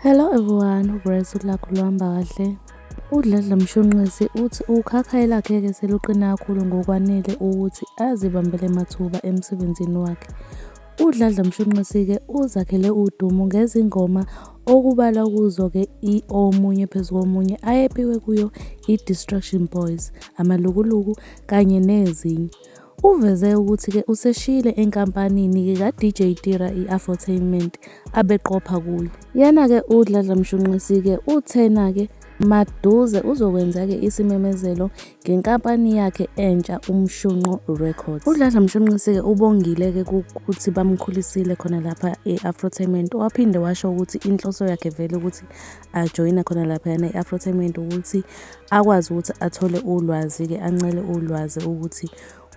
Hello everyone, uGrace lakho luhamba kahle. UDladla Mshunqisi uthi ukhakhayi lakhe-ke seluqine kakhulu ngokwanele ukuthi azibambele mathuba emsebenzini wakhe. UDladla Mshunqisi-ke uzakhele udumo ngezingoma okubalwa kuzo-ke i-Omunye Phezu Komunye ayepikwe kuyo i-Distruction Boyz, Amalukuluku kanye nezinye. Uveze ukuthi-ke useshiyile enkampanini-ke ka-DJ Tira i-Afrotainment abeqopha kuyo. Yena-ke uDladla Mshunqisi-ke uthena-ke maduze uzokwenza-ke isimemezelo ngenkampani yakhe entsha uMshunqo Records. UDladla Mshunqisi-ke ubongile-ke ukuthi bamkhulisile khona lapha e-Afrotainment, waphinde washo ukuthi inhloso yakhe vele ukuthi ajoyine khona laphayana e-Afrotainment ukuthi akwazi ukuthi athole ulwazi-ke, ancele ulwazi ukuthi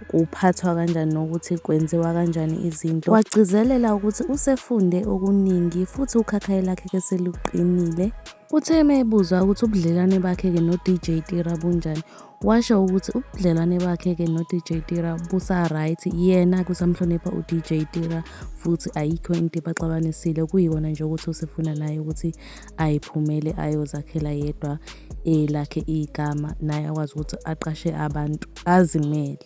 kuphathwa kanjani nokuthi kwenziwa kanjani izinto. Wagcizelela ukuthi usefunde okuningi futhi ukhakhayi lakhe-ke seluqinile. Uthe uma ebuzwa ukuthi ubudlelwane bakhe-ke no-DJ Tira bunjani, washo ukuthi ubudlelwane bakhe-ke no-DJ Tira busa-right, yena kusamhlonipha u-DJ Tira futhi ayikho into ebaxabanisile, kuyikona nje ukuthi usefuna naye ukuthi ayiphumele ayozakhela yedwa elakhe igama, naye akwazi ukuthi aqashe abantu azimele.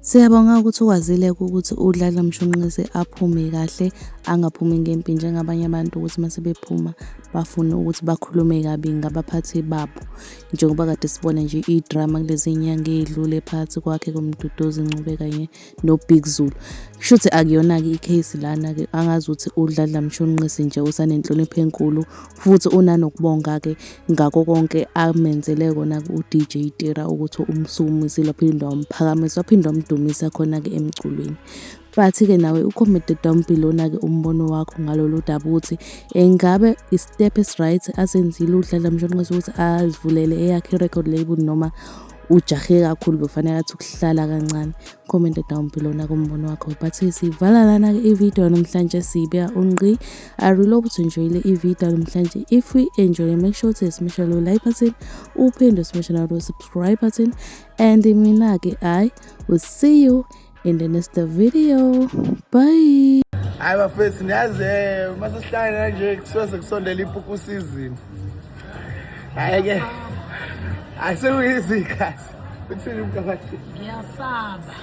Siyabonga ukuthi ukwazile-ke ukuthi uDladla Mshunqisi aphume kahle, angaphumi ngempi njengabanye abantu ukuthi uma sebephuma bafune ukuthi bakhulume kabi ngabaphathi babo. Njengoba kade sibona nje idrama kulezi nyanga ey'dlule phakathi kwakhe koMduduzi Ncube kanye no-Big Zulu. Kushuthi akuyona-ke i-case lana-ke, angazi ukuthi uDladla Mshunqisi nje usanenhlonipho enkulu futhi unanokubonga-ke ngakho konke amenzele kona u-DJ Tira ukuthi umsukumisile waphinde wamphakamisa waphinde wamdumisa khona-ke emculweni. But-ke nawe u-comment down below-na-ke umbono wakho ngalolu daba ukuthi engabe i-step esi-right asenzile uDladla Mshunqisi ukuthi azivulele eyakhe i-record label noma ujahe kakhulu bekufanele athi ukuhlala kancane. Comment down below nako umbono wakho. But sivala lana-ke ividiyo namhlanje sibeka ungqi. I really hope ukuthi enjoyile ividiyo namhlanje. If you enjoy, make sure to smash lo like button, uphinde smash nalo subscribe button, and mina-ke I will see you in the next video. Bye. Hayi bafethu, niyazi mase sihlangene nje kusuke sekusondela impuku season. Hayi ke. Asekuyizikhathi. Uthini umkabati? Ngiyasaba.